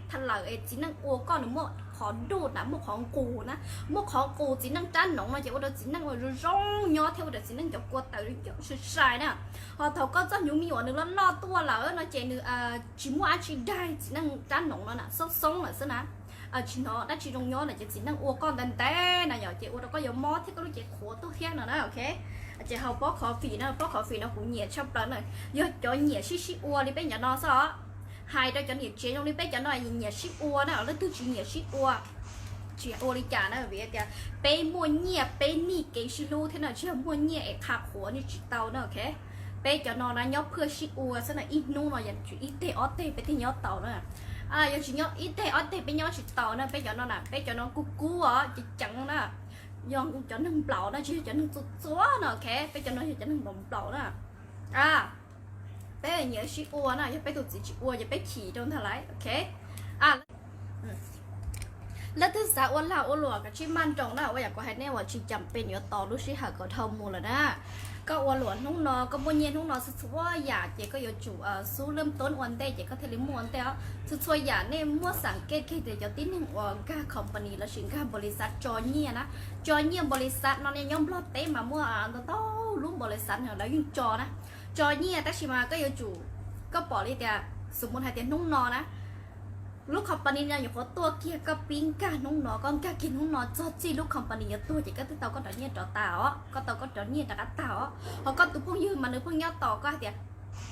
Tha lawm es txiv neej ua koj nws muaj qhov duj na, muaj qhov nqus na, muaj qhov nqus txiv neej rab noov no ces ua rau txiv neej ua zoo zoo nyob thiab ua rau txiv neej cov kua taws sai sai na. Ho thaum koj txoj hnyuv me nyuam nws loj loj tuaj lawm no ces nws tsis muaj dab tsi daig txiv neej rab noov no na, xoob xoob lawm xwb na. Tsis hnov dab tsi zoo nyob na ces txiv neej ua koj ntev ntev na yom, ces ua rau koj yuav mob thiab koj lub cev qhuav tuaj thiab no na, ok. Ces ho pob coffee na, pob coffee no kuv nyiam tshaj plaws na, yog cov nyiam sib sib ua li peb cov no xwb os. Hais rau cov niam tsev zoo li peb cov no nyiam sib ua na, leej twg tsis nyiam sib ua tsis ua li cas na, vim tias peb muaj nyiaj peb nij kev sib hlub thiab no, tsis yog muaj nyiaj es qha qhuav nws tsis tau na, ok. Peb cov no na nyob phaj sib ua xwb na, ib hnub no yog tsis ib teg ob teg peb thiaj nyob tau na. Yog tsis nyob ib teg ob teg peb nyob tsis tau na, peb cov no na, peb cov no kub kub os, ceev ceev na, yog cov neeg nplaum na, tsis yog cov neeg txua txua na, ok. Peb cov no yog cov neeg nplaum nplaum na. Peb nyiam sib ua na, yog peb tus txiv tsis ua ces peb chim rau ntag lauj, ok. Leej twg xav ua lag ua luam kav tsij maj nroos na, ua yam kuv hais nej uas tsis cam pes yuav tos lub sij hawm kom dhau mus lawm na. Koj ua luam hnub no, koj muaj nyiaj hnub no, txhua txhua yam ces koj yuav tsum xub laj toob ua ntej ces koj thiaj li muaj ua ntej os. Txhua txhua yam nej muab xam kej kiag tias cov tib neeg uas nkag company lossis nkag npaum li xav tso nyiaj na, tso nyiaj npaum li xav no nej nyob Nplog teb mas muaj ntau ntau lub npaum li xav lawv yeej tso na. Tso nyiaj tab sis mas koj yuav tsum, koj pom li tias xus mus hais tias hnub no na, lub company no nyuam qhuav tuaj kiag koj pib nkag hnub no, koj nkag kiag hnub no txog txij lub company yuav tuag ces koj twb tau koj cov nyiaj rov tas os, koj tau koj cov nyiaj rov qab tas os. Ho koj tus phooj ywg mas nws pheej nyob tos koj hais tias,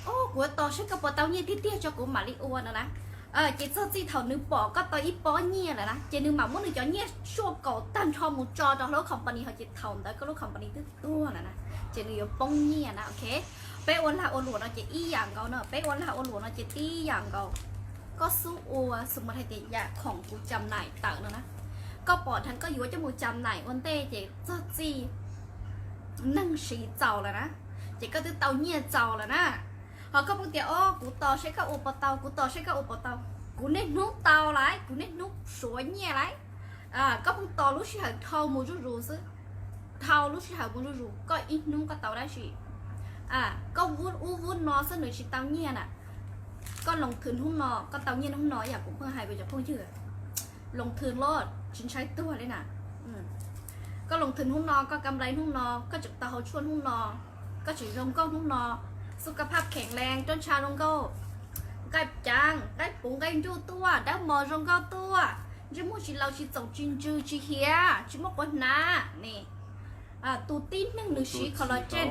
o kuv yuav tos saib koj puas tau nyiaj tiag tiag tso kuv mam li ua no na. Ces txog txij thaum nws pom koj tau ib pob nyiaj lawm na ces nws mam muab nws cov nyiaj suaj kaum tag nrho mus tso rau hauv lub company ho ces thaum ntawd koj lub company twb tuag lawm na, ces nws yuav poob nyiaj na, ok. Peb ua lag ua luam no ces ib yam nkaus no, peb ua lag ua luam no ces tib yam nkaus. Koj xub ua xus mus hais tias yam khoom kuv cam naim tawm no na, koj pom dheev koj yuav coj mus cam naim ua ntej ces txog txij neeg siv txaus lawm na, ces koj twb tau nyiaj txaus lawm na. Ho koj pheej tias o kuv tos saib koj ua puas tau, kuv tos saib koj ua puas tau. Kuv niaj hnub tau lauj, kuv niaj hnub suav nyiaj lauj. Koj pheej tos lub sij hawm dhau mus zuj zus xwb, dhau lub sij hawm mus zuj zus, koj ib hnub koj tau dab tsi? Koj vub ub vub no xwb nws tsis tau nyiaj na. Koj loo thwm hnub no koj tau nyiaj hnub no, yam kuv pheej hais rau cov phooj ywg, loo thwm los tsis ntshai tuag li na. Koj loo thwm hnub no, koj kam nplai hnub no, koj tseem tau hau tshuaj hnub no, koj tseem zoo nkauj hnub no, xu ka phaj kheem lees, roj ntsha zoo nkauj, nqaij cav, nqaij puv nqaij nruj tuaj, dawb mos zoo nkauj tuaj, ntsej muag tsis laus tsis txoom tsis ntsws tsis hiav tsis muaj quav hnav ne. Tus tib neeg nws siv collagen.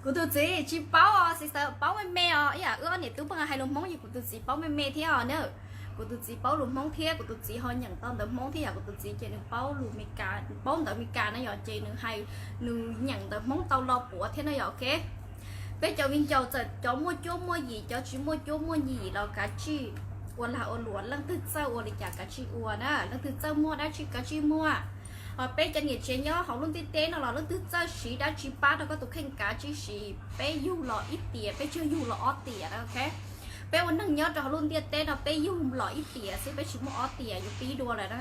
Kuv tus txiv tsis paub os, sister, paub me me os, ib yam wb ob niam tub pheej hais lus Hmoob ces kuv tus txiv paub me me thiab os na. Kuv tus txiv paub lus Hmoob thiab kuv tus txiv ho nyeem tau ntawv Hmoob thiab yom, kuv tus txiv ces nws paub lus Meskas, paub ntawv Meskas na yom, ces nws hais, nws nyeem ntawv Hmoob tau lo puav thiab na yom, ok. Peb cov viv ncaus txawm cov muaj cuab muaj yim, cov tsis muaj cuab muaj yim los kav tsij ua lag ua luam, leej twg txawj ua li cas kav tsij ua na, leej twg txawj muag dab tsi kav tsij muag. Ho peb cov niam tsev nyob hauv lub ntiaj teb no los leej twg txawj siv dab tsi pab rau koj tus kheej kav tsij siv, peb yug los ib tiam, peb tsuas yug los ob tiam na, ok. Peb ua neeg nyob rau hauv lub ntiaj teb no peb yug los ib tiam xwb, peb tsis muaj ob tiam yuav pib dua lawm na.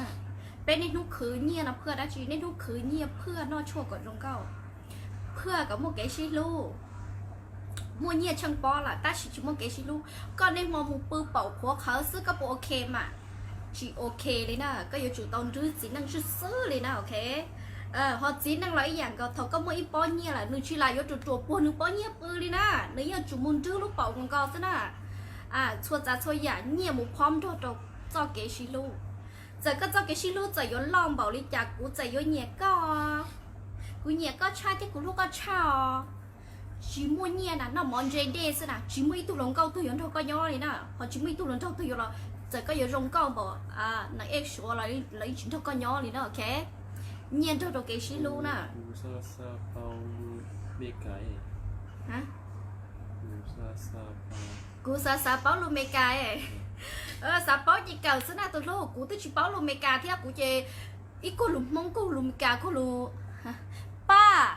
Peb niaj hnub khwv nyiaj no phaj dab tsi? Niaj hnub khwv nyiaj phaj noj tshuaj kom zoo nkauj, phaj kom muaj kev sib hlub. Muaj nyiaj tsheej pob lawm tab sis tsis muaj kev sib hlub, koj niaj hmo mus pw paum qhuav qhawv xwb koj puas ok mas? Tsis ok li na, koj yuav tsum tau nrwb txiv neej xwb xwb li na, ok. Ho txiv neej los ib yam nkaus, thaum koj muaj ib pob nyiaj lawm nws tsis lam yuav ruam ruam puag nws pob nyiaj pw li na, nws yeej tsum mus nrwb lub paum nkaus nkaus xwb na. Txhua tsav txhua yam nyiaj mus phob nrog rau txoj kev sib hlub. Txawm koj txoj kev sib hlub txawm yuav loj npaum li cas kuv txawm yuav nyiam koj, kuv nyiam koj tshaj thiab kuv hlub koj tshaj os. Tsis muaj nyiaj na noj mov ntse dej xwb na, tsis muaj ib tug hluas nkauj twg yuav nrog koj nyob li na, ho tsis muaj ib tug hluas nraug twg yuav los, txawm koj yuav zoo nkauj npaum na ej suav los lawv yeej tsis nrog koj nyob li na, ok. Nyiaj nrog rau kev sib hlub na. Kuv xav xav paub lus Meskas, xav paub ces kawm xwb na tus hlub, kuv twb tsis paub lus Meskas thiab, kuv ces ib kuj lus Hmoob kuj lus Meskas kuj lus, paj,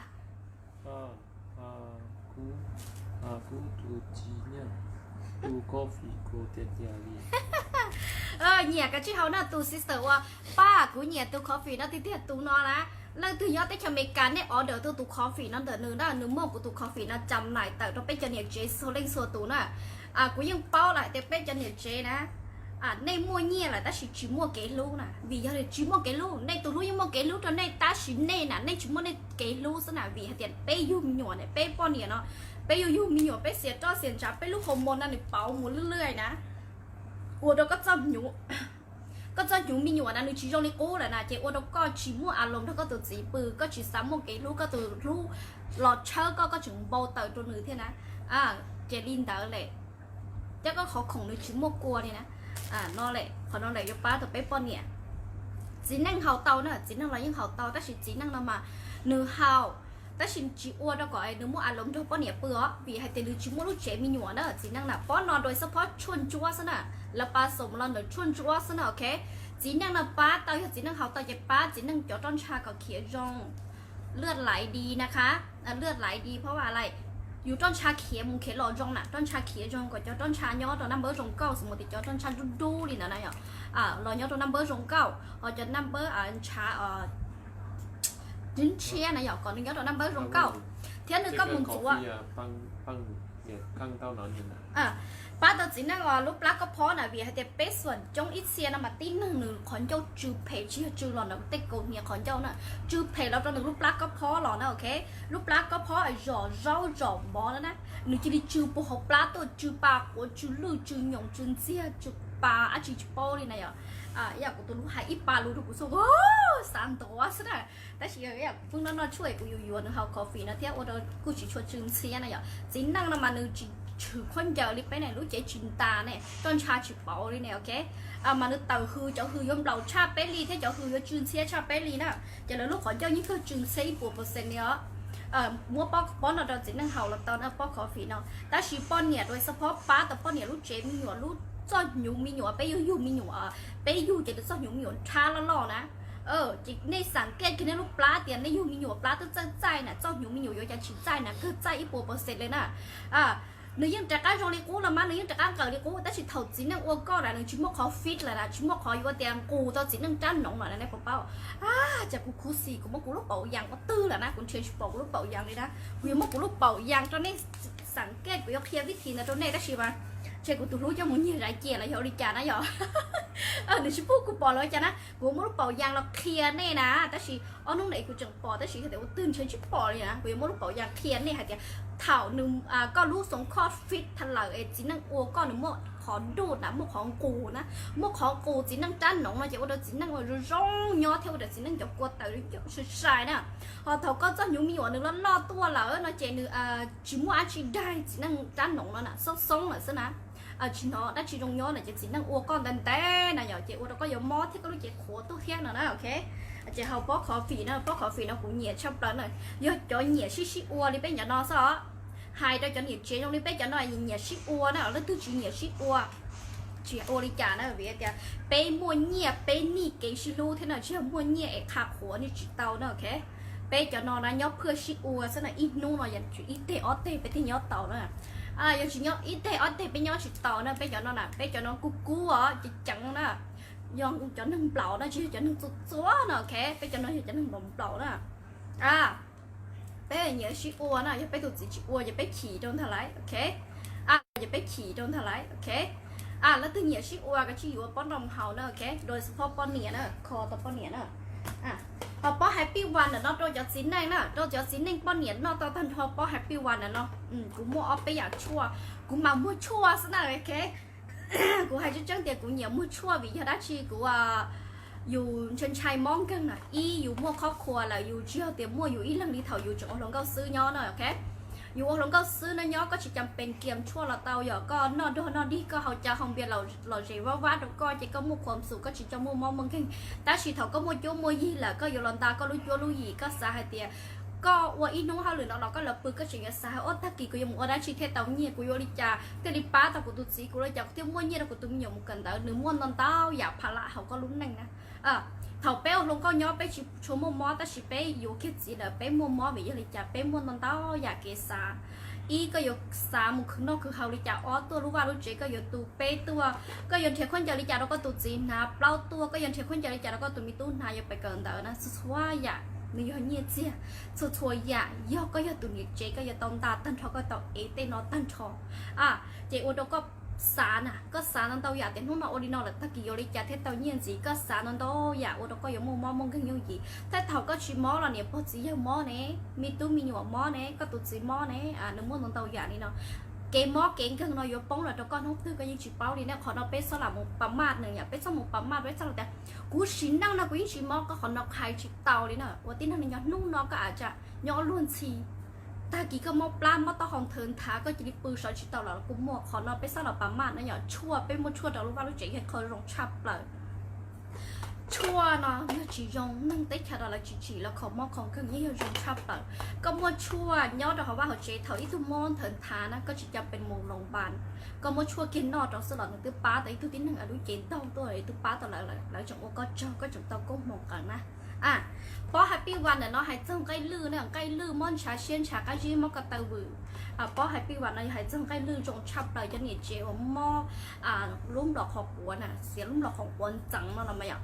nyiam kav tsij haus na tus sister ua, paj, kuv nyiam tus coffee no tiag tiag, tus no na. Leej twg nyob teb chaws Amelikas nej order tuaj tus coffee no ntawm nws na, nws muaj kuv tus coffee no cam naim tawm rau peb cov niam tsev txhua leej txhua tus na. Kuv yeej paub lawm tias peb cov niam tsev na, nej muaj nyiaj lawm tab sis tsis muaj kev hlub na, vim yog tsis muaj kev hlub. Nej tus hlub yeej muaj kev hlub rau nej tab sis nej na, nej tsis muaj nej kev hlub xwb na. Vim hais tias peb yug me nyuam ne, peb poj niam no, peb yug yug me nyuam, peb xiam roj xiam ntsav, peb lub hormone no nws pauv mus lwj lwj na, ua rau koj txoj hnyuv, koj txoj hnyuv me nyuam na nws tsis zoo li qub lawm na, ces ua rau koj tsis muaj a loos nrog koj tus txiv pw, koj tsis xav muaj kev hlub, koj tus hlub los tshawb koj, koj tseem npau taws rau nws thiab na. Ces li ntawd lawm, cov koj qhov khoom nws tsis muaj kua li na. No lawm, qhov no lawm yuav pab tau peb poj niam. Txiv neej haus tau na, txiv neej los yeej haus tau, tab sis txiv neej no mas nws haus, tab sis tsis ua rau kom nws muaj a loos nrog poj niam pw os, vim hais tias nws tsis muaj lub tsev me nyuam na. Txiv neej na, pob no rau xab phob tshuaj ntsuab xwb na, lawv pas xoom los ntawm tshuaj ntsuab xwb na, ok. Txiv neej no pab tau, yog txiv neej haus tau ces pab txiv neej cov roj ntsha kom khiav zoo, lwj laiv di na qha, lwj laiv di เพราะว่าอะไร, yus roj ntsha khiav mus khiav los zoo na, roj ntsha khiav zoo kom cov roj ntsha nyob rau naj npawb zoo nkauj, xws li tias cov roj ntsha dub dub li ntawd na yom, los nyob rau naj npawb zoo nkauj, ho cov naj npawb ntsha ntshiab na yom, kom nws nyob rau naj npawb zoo nkauj, thiab nws koj mus ntxuav pab tau txiv neej lub plab koj phob na, vim hais tias peb xuam coob ib txhia no mas tib neeg nws qhov ncauj tsw phem, tsis yog tsw los ntawm tej kaus hniav qhov ncauj na, tsw phem los rau nws lub plab koj phob los na, ok. Lub plab koj phob zom zaub zom mov na na, nws cia li tsw puag hauv plab tuaj, tsw pa quav, tsw lwj, tsw nyoos, tsw ntxiag, tsw pa dab tsi tsis paub li na yom. Ib yam kuv tus hlub hais ib pa lus rau kuv xwb, xav ntuav xwb na. Tab sis yog kuv pheej noj noj tshuaj es kuv yuav yuav nws haus coffee no thiab ua rau kuj tsis tshua tsw ntxhiab na yom. Txiv neej no mas nws tsis tshwm khaub ncaws li peb ne, lub cev tsis ntas ne, roj ntsha tsis pauv li ne, ok. Mas nws tawm hws, cov hws yuav nplaum tshaj peb li thiab cov hws yuav tsw ntxhiab tshaj peb li na. Ces lawv lub qhov ncauj yeej kawg tsw ntxhiab ib puas percent li os. Muab pob no rau txiv neej haus los tau na, pob coffee no. Tab sis poj niam rau xab phob pab tau poj niam lub tsev me nyuam, lub txoj hnyuv me nyuam, peb yug yug me nyuam, peb yug ces tus txoj hnyuv me nyuam nrhab loj loj na. Ces nej xav kiaj kiag nej lub plab tias nej yug me nyuam plab twb txaij txaij na, txoj hnyuv me nyuam yuav cas tsis txaij na, kawg txaij ib puas percent li na. Nws yeej rov qab zoo li qub los mas, nws yeej rov qab nqawm li qub, tab sis thaum txiv neej ua koj na nws tsis muaj qhov fit lawm na, tsis muaj qhov yuav tias nqus tau txiv neej rab noov lawm na, nej puas paub? Ces kuv khuv xim, kuv muab kuv lub paum yas ua twg lawm na, kuv nrhiav tsis pom kuv lub paum yas li na. Kuv yuav muab kuv lub paum yas rau nej xav kiaj, kuv yuav qhia vib thim ntawd rau nej, tab sis mas ntshe kuv tus hlub coj mus nyiag zais cia los yog li cas na yom. Nws tsis pub kuv pom los cas na, kuv muab lub paum yas los qhia nej na, tab sis ob hnub no kuv tseem pom, tab sis yog tias ua twg ntshe tsis pom li na, kuv yuav muab lub paum yas qhia nej hais tias thaum nws, koj lub xoom khoj fit tha lawm es txiv neej ua koj nws muaj qhov nruj na, muaj qhov nqus na, muaj qhov nqus txiv neej rab noov no ces ua rau txiv neej ua zoo zoo nyob thiab ua rau txiv neej cov kua tawv sai sai na. Ho thaum koj txoj hnyuv me nyuam nws loj loj tuaj lawm no ces nws tsis muaj dab tsi daig txiv neej rab noov no na, xoob xoob lawm xwb na. Tsis hnov dab tsi zoo nyob na, ces txiv neej ua koj ntev ntev na yom, ces ua rau koj yuav mob thiab koj lub cev qhuav tuaj thiab no na, ok. Ces haus pob coffee na, pob coffee no kuv nyiam tshaj plaws na, yog cov nyiam sib sib ua li peb cov no xwb os. Hais rau cov niam tsev zoo li peb cov no nyiam sib ua na, leej twg tsis nyiam sib ua tsis ua li cas na, vim tias peb muaj nyiaj peb nij kev sib hlub thiab na, tsis yog muaj nyiaj es qha qhuav nij tsis tau na, ok. Peb cov no na nyob phaj sib ua xwb na, ib hnub no yog tsis ib teg ob teg peb thiaj nyob tau na. Yog tsis nyob ib teg ob teg peb nyob tsis tau na, peb cov no na, peb cov no kuj kub os, ceev ceev na. Yog cov neeg nplaum na, tsis yog cov neeg txua txua no, ok, peb cov no yog cov neeg nplaum nplaum na. Peb nyiam sib ua na, yog peb tus txiv tsis ua ces peb chim rau ntag lauj, ok. Ces peb chim rau ntag lauj, ok. Leej twg nyiam sib ua kav tsij yuav pob nroo haus na, ok, rau xab phob poj niam na, kho tau poj niam na. Ho pob happy one ntawm no rau cov txiv neej na, rau cov txiv neej poj niam noj tau tag nrho pob happy one ntawm no. Kuv muaj ob peb yam tshuaj, kuv mas muag tshuaj xwb na, ok. Kuv hais tseeb tseeb tias kuv nyiam muag tshuaj vim yog dab tsi kuv, yus ntshai ntshai mob nkeeg na, ib yus muaj qhov khua lawm yus tsis yog tias muaj yus ib leeg li thaum yus tseem ua hluas nkauj xwb nyob na, ok. Yus ua hluas nkauj xwb no nyob koj tsis cas pes kias tshuaj los tau, yog koj noj nrog noj dig koj haus cawv haus npias los zem vab vab rau koj ces koj muaj khuam xum koj tsis txhob muaj mob muaj nkeeg. Tab sis thaum koj muaj cuab muaj yig lawm koj yuav los nta koj lub cuab lub yig, koj xav hais tias koj ua ib hnub hauj lwm no los koj los pw koj tseem yuav xav hais ob tag kis kuv yuav mus ua dab tsi thiaj tau nyiaj, kuv yuav ua li cas thiaj li pab tau kuv tus txiv, kuv ua li cas kuv thiaj muaj nyiaj rau kuv tus me nyuam mus kawm ntawv, nws muaj ntau ntau yam pha lam hauv koj lub neej na. Thaum peb ua hluas nkauj nyob peb tsis tshua muaj mob, tab sis peb yuav kiag txiv lawm peb muaj mob, vim yog li cas peb muaj ntau ntau yam kev xav. Ib, koj yuav xav mus khwv noj khwv haus li cas, ob, tuaj lub vaj lub tsev koj yuav tu peb tuaj, koj yuav nrhiav khaub ncaws li cas rau koj tus txiv hnav, plaub, tuaj koj yuav nrhiav khaub ncaws li cas rau koj tus me tub hnav yuav pais kawm ntawv na, txhua txhua yam. nws yog nyiaj txiag. Txhua txhua yam yog koj yog tus niam tsev koj yuav tau nta tag nrho, koj tau ev tej no tag nrho. A, ces ua rau koj xav na, koj xav ntau ntau yam tias hnub no ua li no lawm tag kis yuav li cas thiaj tau nyiaj ntxiv. Koj xav ntau ntau yam ua rau koj yuav muaj mob muaj nkeeg yooj yim. Tej thaum koj tsis mob los niam pog txiv yawg mob ne, me tub me nyuam mob ne, koj tus txiv mob ne, nws muaj ntau ntau yam li no. Kev mob kev nkeeg no yuav poob los rau koj hnub twg koj yeej tsis paub li na. Qhov no peb txhob lam mus pa maj nws yom, peb txhob mus pa maj, peb txhob lam tias kuv sim neej no kuv yeej tsis mob, koj qhov no hais tsis tau li na. Ua tib neeg li nyob hnub no koj a tsam nyob luag ntxhi, tag kis koj mob plab mob taub hau nthawv nthav koj cia li pw sawv tsis tau los kuj muaj. Qhov no peb txhob los pa maj na yom. Tshuaj, peb muaj tshuaj rau lub vaj lub tsev yog qhov zoo tshaj plaws. Tshuaj no yog tsis zoo, neeg teb chaws no lawv tsis tsim los khaus mob khaus nkeeg yeej yog zoo tshaj plaws. Koj muaj tshuaj nyob rau hauv vaj hauv tsev thaum ib tug mob nthawv nthav na koj tsis cam pes mus loos npas, koj muab tshuaj kiag noj rau xwb los nws twb pab tau ib tug tib neeg lub cev ntaug tuaj, twb pab tau lawv, lawv tseem ua koj tsaug, koj tseem tau koob hmoov qees na. A, pob happy one ntawm no hais txog nqaij lwj na, nqaij lwj mob ntshav siab ntshav qab zib mob ko taw vwm. Pob happy one no yog hais txog nqaij lwj zoo tshaj plaws cov niam tsev uas mob lub nplos qhov quav na, xiav lub nplos qhov quav ntxeev no los mas yom.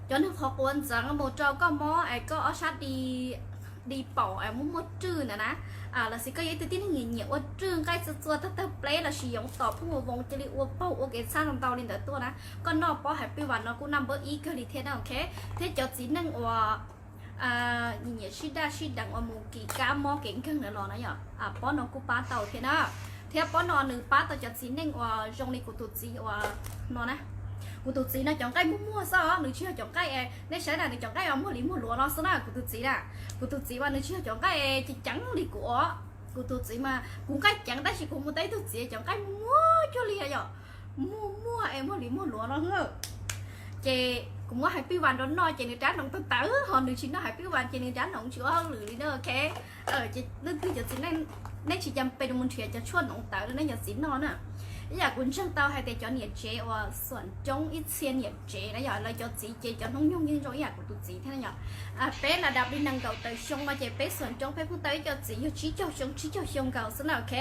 Cov neeg qhov quav ntxeev mus rau koj mob es koj ob sab di paum es muaj muaj rwj ntawd na, lossis koj yog ib tug tib neeg nyiam nyiam ua rwj nqaij txua txua tawg tawg pleb lossis yoov tom phooj ua voos cia li ua paug ua kev txhab ntau ntau li ntawd tuaj na, koj noj pob happy one no kuj naj npawb ib kawg li thiab na, ok. Thiab cov txiv neej uas nyiam sib daj sib deev uas mus kis kab mob kev nkeeg ntawd los na yom, pob no kuj pab tau thiab na. Thiab pob no nws pab tau cov txiv neej uas zoo li kuv tus txiv uas no na. Kuv tus txiv no cov nqaij muag muag xwb os, nws tsis yog cov nqaij, nej saib na, nws cov nqaij uas muag li muag luav no xwb na kuv tus txiv na. Kuv tus txiv mas nws tsis yog cov nqaij ceev ceev li kuv os. Kuv tus txiv mas kuv nqaij ceev tab sis kuv mus tau ib tug txiv cov nqaij muag cuag li yom, muag muag es muag li muag luav no. Ces kuv muab happy one rau noj ces nws rab hnoov tawv tawv, ho nws tsis noj happy one ces nws rab hnoov tsis ua hauj lwm li na, ok. Ces leej twg cov txiv neej, nej tsis cam pes mus nrhiav cov tshuaj hnoov tawv rau nej cov txiv noj na. Ib yam kuv ntseeg tau hais tias cov niam tsev uas xuam roob ib txhia niam tsev na yom, lawv cov txiv ces cov hnub nyoog yeej zoo ib yam kuv tus txiv thiab na yom. Peb las dab li nees nkaum tawm xyoo no ces peb xuam roob peb pheej tau ib co txiv yog tsib caug xyoo tsib caug xyoo nkaus xwb na, ok.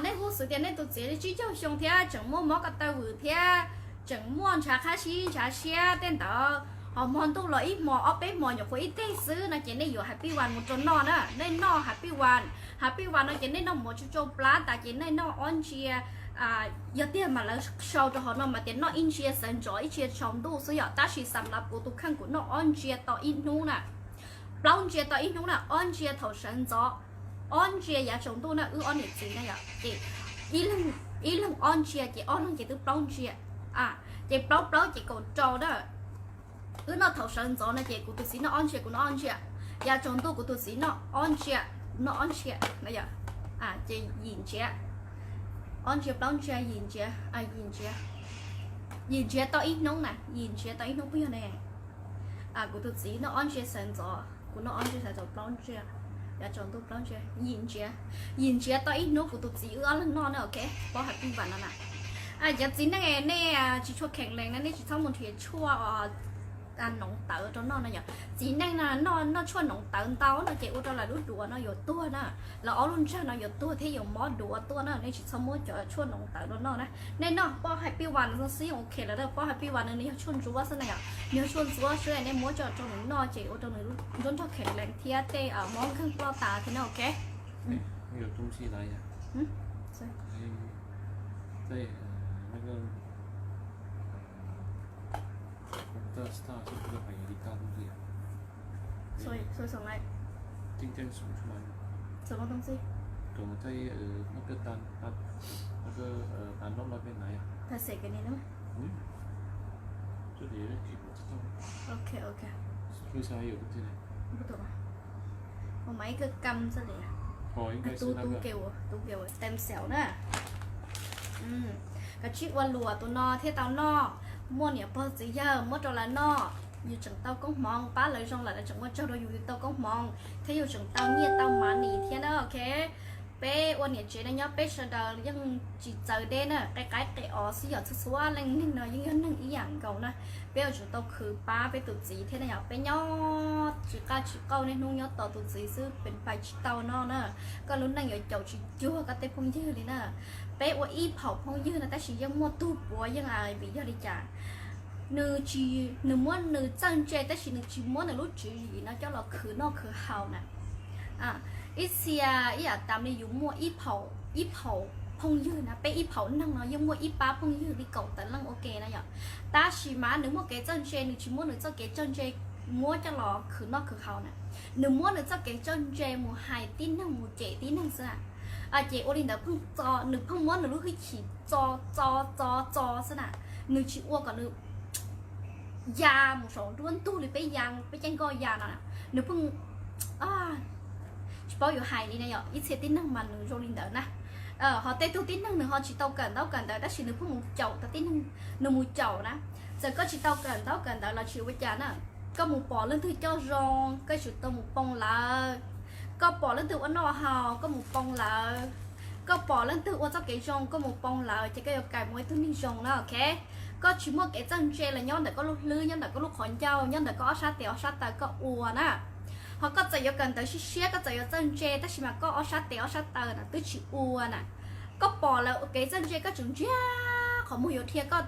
Nej hu xwv tias nej tus txiv li tsib caug xyoo thiab tseem muaj mob ko taw vwm thiab tseem muaj ntshav qab zib ntshav siab tej ntawd, ho hmo ntuj los ib hmo ob peb hmo nyuam qhuav ib teg xwb no ces nej yuav happy one mus rau noj na. Nej noj happy one, happy one no ces nej noj mov tsau tsau plab tas ces nej noj ob ntsia. Yog tiag mas lawv sau rau hauv no mas tias noj ib ntsia sawv ntxov ib ntsia tsaus ntuj xwb yom, tab sis xam lav kuv tus kheej kuv noj ob ntsia tau ib hnub na, plaub ntsia tau ib hnub na, ob ntsia thaum sawv ntxov, ob ntsia yav tsaus ntuj na, wb ob niam txiv na yom, ces ib leeg ob ntsia ces ob leeg ces twb plaub ntsia, ces plaub plaub ces kaum rau na. Wb noj thaum sawv ntxov no ces kuv tus txiv noj ob ntsia kuv noj ob ntsia, yav tsaus ntuj kuv tus txiv noj ob ntsia, noj ob ntsia na yom, ces yim ntsia, ob ntsia plaub ntsia yim ntsia, yim ntsia, yim ntsia tau ib hnub na, yim ntsia tau ib hnub puas yog ne? Kuv tus txiv noj ob ntsia sawv ntxov, kuv noj ob ntsia sawv ntxov plaub ntsia, yav tsaus ntuj plaub ntsia, yim ntsia, yim ntsia tau ib hnub kuv tus txiv wb ob leeg noj na, ok, pob happy one no na. Cov txiv neej nej tsis tshua kheev lees na nej tsis txhob mus nrhiav tshuaj noov tawv rau noj na yom. Txiv neej no noj tshuaj noov tawv ntau no ces ua rau lawv lub duav no yuav tuag na, lawv ob lub ntsag no yuav tuag thiab yuav mob duav tuaj na, nej tsis txhob muab cov tshuaj noov tawv rau noj na. Nej noj pob happy one no xwb yeej ok lawm, pob happy one no nws yog tshuaj ntsuab xwb na yom, nws yog tshuaj ntsuab xwb, nej muab coj rau nws noj ces ua rau nws nruab nrog kheev lees thiab tej mob nkeeg ploj tas thiab na, ok. 那个东西来呀。嗯，对。在，呃，那个，呃，我不知道是他是不是还有一大东西啊。所以，所以什么来？今天数出来。什么东西？我们在，呃，那个单，单，那个，呃，单弄那边来呀。他写给你的吗？嗯，这里也不知道。OK，OK。为啥还有东西呢？不懂啊。 Ua mas ib kawg kam xwb li. Tus tub kev ua, tub kev ua tem xyaum na. Kav tsij ua luam tus no thiaj tau noj. Muaj niam pog txiv yawg muab rau lawv noj, yus tseem tau koob hmoov, pab lawv zoo lawm lawv tseem ua tsaug rau yus, yus tau koob hmoov thiab yus tseem tau nyiaj tau money thiab na, ok. Peb ua niam tsev no nyob peb sawv daws yeej tsis txawv deb na, qe qaib qe os xwb yom, txhua txhua leej neeg no yeej yog neeg ib yam nkaus na. Peb yuav tsum tau khwv pab peb tus txiv thiab na yom, peb nyob tsis qaj tsis qauj niaj hnub nyob tos tus txiv xwb pes pais tsis tau no na. Koj lub neej yuav caum tsis cuag koj tej phooj ywg li na. Peb ua ib phaum phooj ywg no tab sis yeej muaj tug puav yeej vim yog li cas nws tsis, nws muab nws txawj ntse tab sis nws tsis muab nws lub tswv yim no coj los khwv noj khwv haus na. Ib txhia ib yam tas li yus muaj ib phaum, ib phaum phooj ywg na, peb ib phaum neeg no yeej muaj ib pab phooj ywg li kaum tawm leej ua ke na yom. Tab sis mas nws muaj kev txawj ntse, nws tsis muab nws txoj kev txawj ntse muab coj los khwv noj khwv haus na. Nws muab nws txoj kev txawj ntse mus hais tib neeg, mus cem tib neeg xwb na. Ces ua li ntawd pheej txo, nws pheej muab nws lub hwj chim txo, txo, txo, txo xwb na. Nws tsis ua kom nws ya mus saum nruab ntug li peb ya, peb caij nkoj ya no. Nws pheej, tsis paub yuav hais li na yom, ib txhia tib neeg mas nws zoo li ntawd na. Ho tej tug tib neeg nws ho tsis tau kawm ntaub kawm ntawv tab sis nws pheej mus caum tau tib neeg, nws mus caum na. Txawm koj tsis tau kawm ntaub kawm ntawv los tsis ua cas na, koj mus pom leej twg coj zoo koj yuav tsum tau mus poo lawv. Koj pom leej twg ua noj haus koj mus poo lawv. Koj pom leej twg ua txoj kev zoo koj mus poo lawv ces koj yuav kais mus ua ib tug neeg zoo na, ok. Koj tsis muaj kev txawj ntse los nyob ntawm koj lub hlwb, nyob ntawm koj lub qhov ncauj, nyob ntawm koj ob sab tes ob sab taw koj ua na. Ho koj txawm yuav kawm ntawv siab siab, koj txawm yuav txawj ntse tab sis mas koj ob sab tes ob sab taw na twb tsis ua na. Koj pom lawv kev txawj ntse koj tseem ntsia qhov muag yuav dhia, koj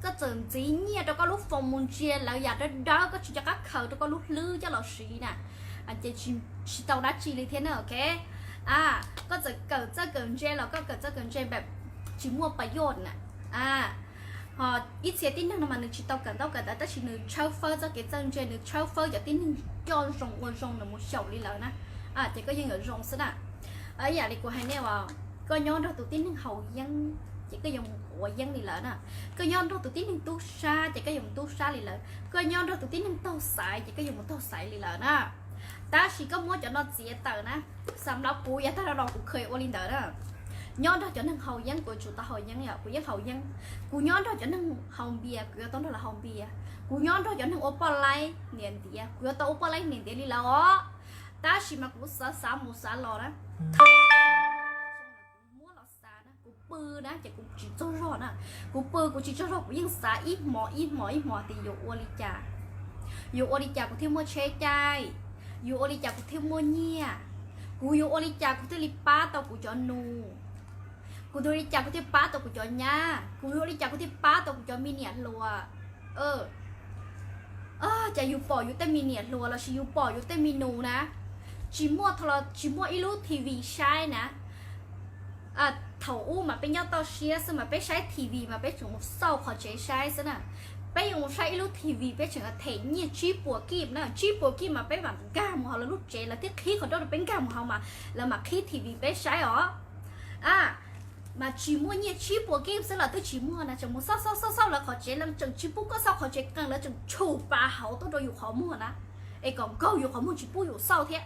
txawm ntxiv nyiaj rau koj lub foos mus ntsia lawv yam dawb dawb koj tsis nco qab khaws rau koj lub hlwb coj los siv na, ces tsis tau dab tsi li thiab na, ok. Koj txawm kawm txawj kawm ntse los koj kawm txawj kawm ntse npam tsis muaj pas yoj na. Ho ib txhia tib neeg no mas nws tsis tau kawm ntaub kawm ntawv tab sis nws tshawb fawb txoj kev txawj ntse, nws tshawb fawb cov tib neeg coj zoo ua zoo nws mus xyaum li lawv na, ces koj yeej yuav zoo xwb na. Ib yam li kuv hais nej uas, koj nyob nrog tus tib neeg haus yeeb ces koj yuav mus haus yeeb li lawv na. Koj nyob nrog tus tib neeg tub sab ces koj yuav mus tub sab li lawv. Koj nyob nrog tus tib neeg taug xaiv ces koj yuav mus taug xaiv li lawv na. Tab sis koj muab cov no txiav tawm na, xam lab kuv yav tag los kuv kheev ua li ntawd na. Nyob nrog cov neeg haus yeeb kuv yuav tsum tau haus yeeb, yog kuv yeej haus yeeb. Kuv nyob nrog cov neeg haus npias kuv yuav tau nrog lawv haus npias. Kuv nyob nrog cov neeg ua poj laib niam ntiav kuv yuav tau ua poj laib niam ntiav li lawv os. Tab sis mas kuv xav xav mus xav los na, muab los xav na, kuv pw na ces kuv tsis tsaug zog na. Kuv pw kuv tsis tsaug zog kuv yeej xav ib hmos ib hmos ib hmos tias yuav ua li cas, yuav ua li cas kuv thiaj muaj tsheb caij, yuav ua li cas kuv thiaj muaj nyiaj, kuv yuav ua li cas kuv thiaj li pab tau kuv cov nus, kuv yuav ua li cas kuv thiaj pab tau kuv cov nyab, kuv yuav ua li cas kuv thiaj pab tau kuv cov me niam hluas. Ces yus pom yus tej me niam hluas lossis yus pom yus tej me nus na, tsis muaj, tsis muaj ib lub T V saib na. Thaum ub mas peb nyob toj siab xwb mas peb saib T V mas peb tseem mus xauj qhov tsev saib xwb na. Peb yuav mus saib ib lub T V peb tseem them nyiaj tsib puas kib na, tsib puas kib mas peb mam nkag mus hauv lawv lub tsev, lawv thiaj qhib qhov rooj rau peb nkag mus hauv mas lawv mam qhib T V peb saib os. Mas tsis muaj nyiaj tsib puas kib xwb los twb tsis muaj na, tseem mus xauj xauj xauj xauj lawv qhov tsev, lawv tseem tsis pub koj xauj qhov tsev qees, lawv tseem tshum pas hauv tuaj rau yus qhov muag na, es kom nkaug yus qhov muag tsis pub yus xauj thiab.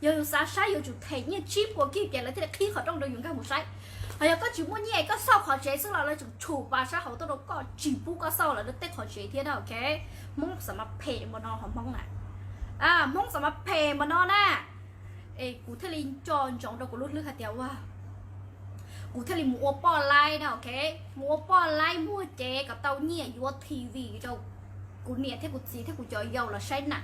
Yog yus xav saib yuav tsum them nyiaj tsib puas kib ces lawv thiaj li qhib qhov rooj rau yus nkag mus saib. Ho yog koj tsis muaj nyiaj es koj xauj qhov tsev xwb los lawv tseem tshum pas sab hauv tuaj rau koj tsis pub koj xauj lawv tej qhov tsev thiab na, ok. Hmoob xav mas phem npaum no ho Hmoob na. Hmoob xav mas phem npaum no na. Es kuv thiaj li nco ntsoov rau kuv lub hlwb hais tias ua, kuv thiaj li mus ua poj laib na, ok. Mus ua poj laib muag cev kom tau nyiaj yuav T V rau kuv niam thiab kuv txiv thiab kuv cov yau los saib na.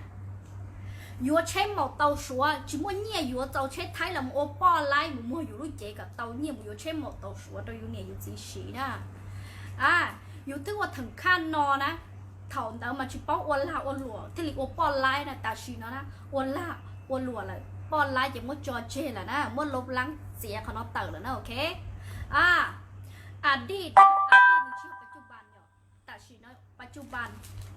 Yuav tsheb maum tau suav, tsis muaj nyiaj yuav txaus tsheb Thaib los mus ua poj laib mus muag yus lub cev kom tau nyiaj mus yuav tsheb maum tau suav rau yus niam yus txiv siv na. Yus twb ua theem khaj no na, thaum ntawd mas tsis paub ua lag ua luam thiaj li ua poj laib na, tam sim no na ua lag ua luam lawm, poj laib ces muab tso tseg lawm na, muab lub lab txiav qhov no tawm lawm na, ok. Adidas, Adidas nws tsis yog pas cuj pas yom, tam sim no pas cuj pas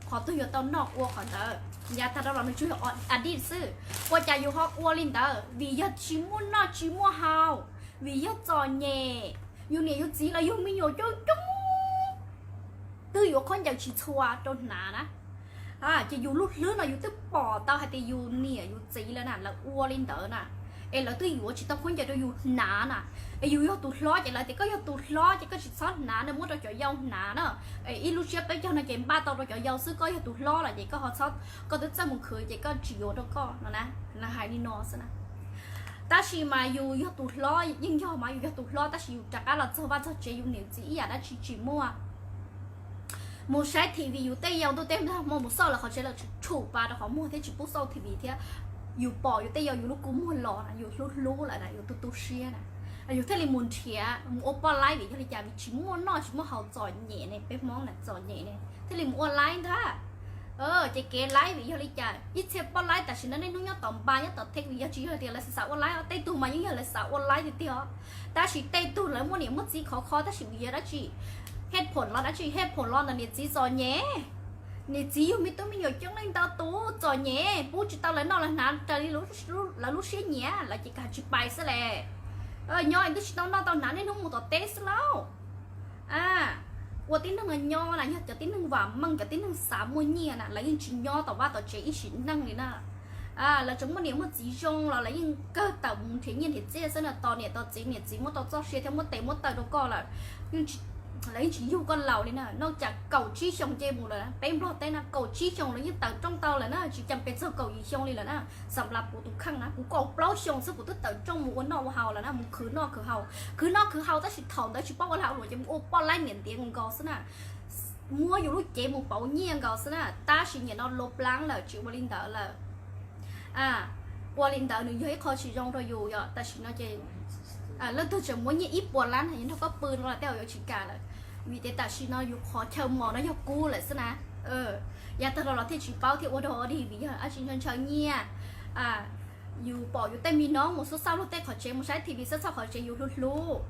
qhov twg yuav tau noj ua qhov ntawd, yav tag dhau los nws tsuas yog Adidas xwb. Ua cas yus ho ua li ntawd? Vim yog tsis muaj noj tsis muaj haus, vim yog txom nyem, yus niam yus txiv los yug me nyuam coob coob, twb yuav khaub ncaws tsis txhua rau hnav na. Ces yus lub hlwb no yus twb pom tau hais tias yus niam yus txiv lawv na, lawv ua li ntawd na, es lawv twb yuav tsis tau khaub ncaws rau yus hnav na. Es yus yog tus hlob ces lawv tias koj yog tus hlob ces koj tsis txhob hnav na, muab rau cov yau hnav na. Es ib lub tsiab peb caug no ces npaj tau rau cov yau xwb, koj yog tus hlob lawm ces koj ho txhob, koj twb txawj mus khwv ces koj tsis yuav rau koj no na. Lawv hais li no xwb na. Tab sis mas yus yog tus hlob, yeej yog mas yus yog tus hlob tab sis yus rov qab los txog vaj txog tsev yus niam txiv ib yam dab tsi tsis muaj. Mus saib T V yus tej yau ntuj tej hmo mus xauj lawv qhov tsev lawv tseem tshum pas rau qhov muag thiab tsis pub xauj T V thiab. Yus pom yus tej yau yus lub kua muag los na, yus hlub hlub lawm na, yus tu tu siab na. Yus thiaj li mus nrhiav mus ua poj laib vim yog li cas? Vim tsis muaj noj tsis muaj haus, txom nyem ne, peb Hmoob na txom nyem ne thiaj li mus ua laib ntag. Ces kev laib vim yog li cas? Ib txhia poj laib tam sim no niaj hnub nyob tom npas nyob tom theb vim yog tsis yog tias lawv xav xav ua laib os, tej tug mas yeej yog lawv xav ua laib tiag tiag os. Tab sis tej tug lawv muaj niam muaj txiv khov kho tab sis vim yog dab tsi? Hej phoom los dab tsi? Hej phoom los ntawm niam txiv txom nyem. Niam txiv yug me tub me nyuam coob leej ntau tus txom nyem, pub tsis tau lawv noj lawv hnav raws li lawv lub siab nyiam, lawv ces kag tsis pais xwb le. Nyob twb tsis tau noj tau hnav niaj hnub mus tom teb xwb lauj. Ua tib neeg nyob na yog cov tib neeg vam meej, cov tib neeg xav muaj nyiaj na lawv yeej tsis nyob tom vaj tom tsev ib sim neej li na. Lawv tseem muaj niam muaj txiv zoo los lawv yeej kawg tawm mus nrhiav nyiaj nrhiav txiaj xwb na, tos niam tos txiv, niam txiv muab tau txoj sia thiab muab tes muab taw rau koj lawm, lawv yeej tsis yug koj laus li na. Noj cas kaum tsib xyoo ces mus lawm, peb Nplog teb na kaum tsib xyoo lawv yeej tawm rooj tau lawm na, tsis cas pes txog kaum yim xyoo li lawm na. Xam las kuv tus kheej na kuv kaum plaub xyoo xwb kuv twb tawm rooj mus ua noj ua haus lawm na, mus khwv noj khwv haus, khwv noj khwv haus tab sis thaum ntawd tsis paub ua lag ua luam ces mus ua poj laib niam ntiav nkaus xwb na, muab yus lub cev mus pauv nyiaj nkaus xwb na. Tab sis nim no los plaab lawm tsis ua li ntawd lawm. Ua li ntawd nws yog ib qho tsis zoo rau yus yom. Tam sim no ces leej twg tseem muab nyiaj ib puas lab yog nrog koj pw no los tej zaum yuav tsis kam lawm, vim tias tam sim no yus qhov chaw mos no yog kub lawm xwb na. Yav tag los los thiaj tsis paub thiaj ua dog ua dig vim yog dab tsi ntshaw ntshaw nyiaj. Yus pom yus tej me noob mus xub xauj luag tej qhov tsev, mus saib T V xub xauj qhov tsev yus hlub hlub.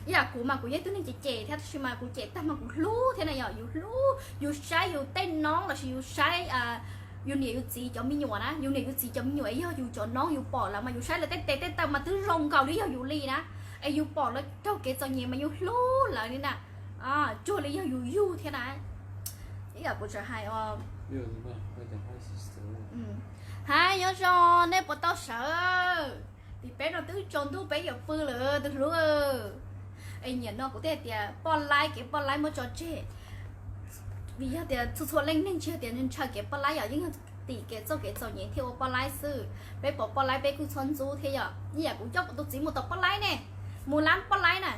Ib yam kuv mas kuv yog ib tug neeg cem cem thiab tab sis mas kuv cem tag mas kuv hlub thiab na yom. Yus hlub, yus saib yus tej noob lossis yus saib yus niam yus txiv cov me nyuam na, yus niam yus txiv cov me nyuam es yog yus cov noob, yus pom lawv mas yus saib lawv tej tes tej taw mas twb zoo nkaus li yog yus li na, es yus pom lawv raug kev txom nyem mas yus hlub lawv li na, cuag li yog yus yug thiab na. Ib yam kuv tseem hais os, hais nyob zoo nej puas tau sawv? Tim peb no twb tsaus ntuj peb yuav pw lawm tus hlub. Es nim no kuv thiaj tias poj laib, kev poj laib muab tso tseg, vim yog tias txhua txhua leej neeg tsis yog tias ntshaw kev poj laib yom, yeej yog tim kev txoj kev txom nyem thiaj ua poj laib xwb. Peb pom poj laib peb kuj txhob ntxub thiab yom. Ib yam kuv coj kuv tus txiv mus tom poj laib ne, mus lab poj laib na.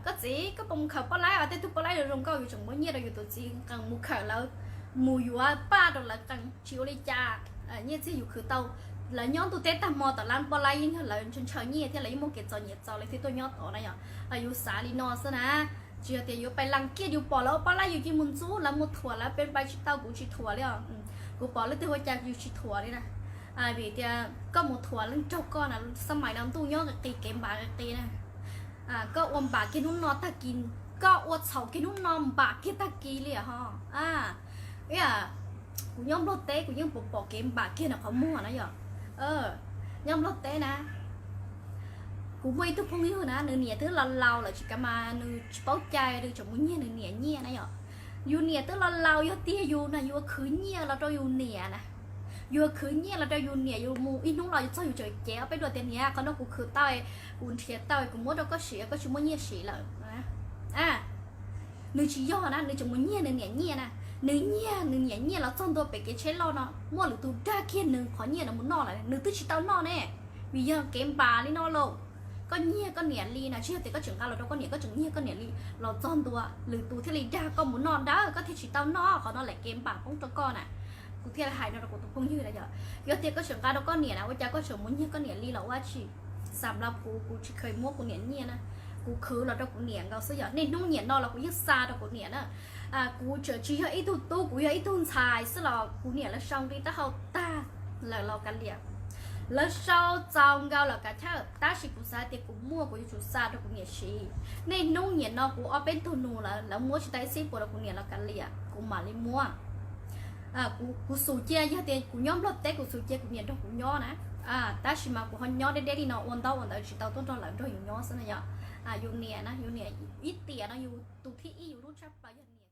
Koj txiv, koj puas mus khaws poj laib os? Tej tug poj laib zoo zoo nkauj yus tseem muab nyiaj rau yus tus txiv qees mus khaws lawv, mus yuav paj rau lawv qees tsis ua li cas. Nyiaj txiag yus khwv tau, lawv nyob ntuj teb tag hmo tom lab poj laib yeej yog lawv ntshaw ntshaw nyiaj thiab lawv yeej muaj kev txom nyem txaus lawv thiaj tuaj nyob tod na yom. Yus xav li no xwb na, tsis yog tias yuav pais lees kiaj yus pom lawv ua poj laib yus cia li mus ntxub lawv mus thuam lawv, peb pais tsis tau, kuv tsis thuam li os. Kuv pom leej twg ua cas yus tsis thuam li na. Vim tias koj mus thuam leej raug koj na, xab mais no ntuj nyob qis qis kev npam qis qis na. Koj ua npam kiag hnub no tag kis, koj ua txhaum kiag hnub no npam kiag tag kis li ho. Ib yam kuv nyob Nplog teb kuv yeej pom pom kev npam kiag ntawm qhov muag na yom. Nyob Nplog teb na, kuv muaj ib tug phooj ywg na, nws niam twb laus laus lawm tsis kav mas nws tsis paub cai, nws tseem mus nyiag nws niam nyiaj na yom. Yus niam twb laus laus, yog tiag yus na yuav khwv nyiaj los rau yus niam na. Yuav khwv nyiaj los rau yus niam, yus mus ib hnub los txog yus tseem cev ob peb dua tias niam, qhov no kuv khwv tau, kuv nrhiav tau, kuv muab rau koj siv, koj tsis muaj nyiaj siv lawm. Nws tsis yog na, nws tseem mus nyiag nws niam nyiaj na. Nws nyiag nws niam nyiaj los txog ntua pem kev tsheb loj no, muaj lwm tus dag kiag nws qhov nyiaj no mus noj lawm, nws twb tsis tau noj ne. Vim yog kev npam li no lauj. Koj nyiag koj niam li na, tsis yog tias koj tseem nqa los rau koj niam, koj tseem nyiag koj niam li los txog ntua lwm tus thiaj li dag koj mus noj dawb, koj thiaj tsis tau noj, qhov no lawm kev npam poob rau koj na. Kuv thiaj hais no rau kuv tus phooj ywg na yom. Yog tias koj tseem nqa rau koj niam na, ua cas koj tseem mus nyiag koj niam li los ua dab tsi? Xam las kuv, kuv tsis kheev muab kuv niam nyiaj na, kuv khwv los rau kuv niam nkaus xwb yom. Niaj hnub niam no los kuv yeej xa rau kuv niam na. Kuv tseem tsis yog ib tug tub, kuv yog ib tug ntxhais xwb los kuv niam lawv sau nqi taub hau tag lawm los kav liam, lawv sau txaus nkaus lawm kav chawj, tab sis kuv xav tias kuv muaj kuv yuav tsum xa rau kuv niam siv. Niaj hnub niam no kuv ob peb tug nus lawm, lawv muab tsis tau ib xib puas rau kuv niam los kav liam kuv mam li muab. Kuv xum cia, yog tias kuv nyob Nplog teb kuv xum cia kuv niam nrog kuv nyob na, tab sis mas kuv ho nyob deb deb li no ua ntaub ua ntawv tsis tau tuaj nrog lawv nrog yus nyob xwb na yom. Yus niam na, yus niam ib tiam no yus tus thib ib yus hlub tshaj plaws yog niam.